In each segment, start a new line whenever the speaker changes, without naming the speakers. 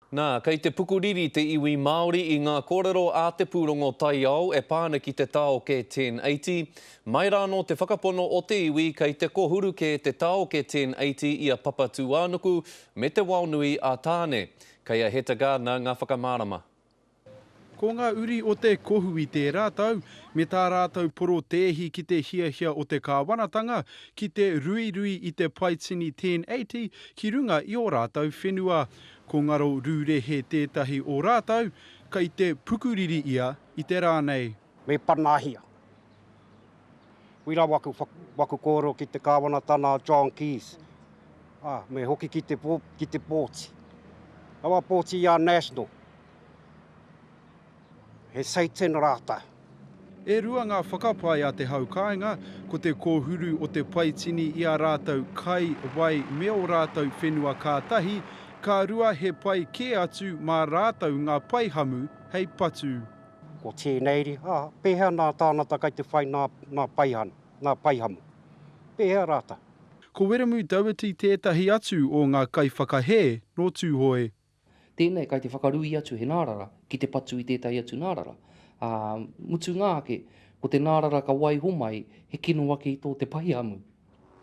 Nā, kei te pukuriri te iwi Māori i ngā kōrero a te pūrongo taiao e pā ana ki te tāoke 1080. Mai rānō te whakapono o te iwi kei te kohuru kē te tāoke 1080 i a Papatūānuku me te wao nui a Tāne. Kei a Heta Gardiner ngā whakamārama.
Ko ngā uri o te kohu i tērā tau, me tā rātou porotēhi ki te hiahia o te kāwanatanga ki te ruirui i te paitini 1080 ki runga i ō rātou whenua. Ko Ngaro Rūrehe tētahi o rātou, kei te pukuriri ia i te rā nei.
Me panahia. Wira waku, waku kōrero ki te kāwanatana a John Keys. Ah, me hoki ki te, ki te pōti. Rawa pōti i a National. He Satan rātou.
E rua ngā whakapae a te hau kāinga, ko te kōhuru o te paitini i a rātou kai, wai me ō rātou whenua ka tahi, ka rua he pai kē atu mā rātou ngā paihamu hei patu.
Ko tēnei, ā, pēhea nā tānata kai te whai nā, nā paihana, nā paihamu? Pēhea rātou?
Ko Wiremu Doherty tētahi atu o ngā kaiwhakahē nō Tūhoe.
Tēnei kai te whakarui atu he nārara ki te patu i tētahi atu nārara. Ā, mutunga ake, ko te nārara ka waiho mai he kino ake i tō te paihamu.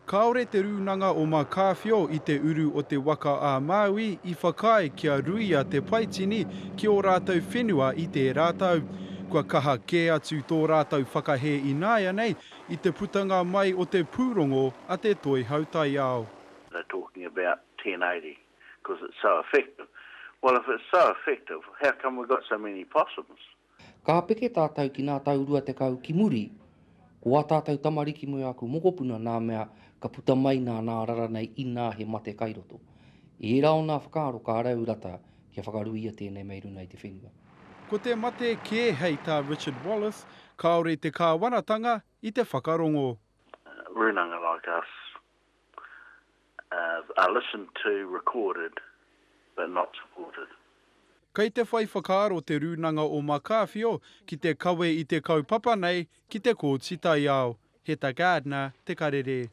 Kāore te Rūnanga o Makāwhio i te uru o te Waka a Māui i whakaae kia ruia te paitini ki ō rātou whenua i tērā tau. Kua kaha kē atu tō rātou whakahē ināianei i te putanga mai o te pūrongo a te Toihau Taiao.
They're talking about 1080. Because it's so effective. Well, if it's so effective, how come we've got so many possums?
Ka peke tātou ki nā tau 20 ki muri, ko ā tātou tamariki me āku mokopuna nā mea ka puta mai nā nārara nei inā he mate kai roto. I ērā o nā whakaaro ka rau rata kia whakaruia tēnei mei runa i te whenua.
Ko te mate kē hei tā Richard Wallace, kāore te kāwanatanga i te whakarongo.
Rūnanga like us are listened to, recorded, but not supported.
Kei te whai whakaaro te Rūnanga o Makāwhio ki te kawe i te kaupapa nei ki te Kōti Taiao. Heta Gardiner, Te Karere.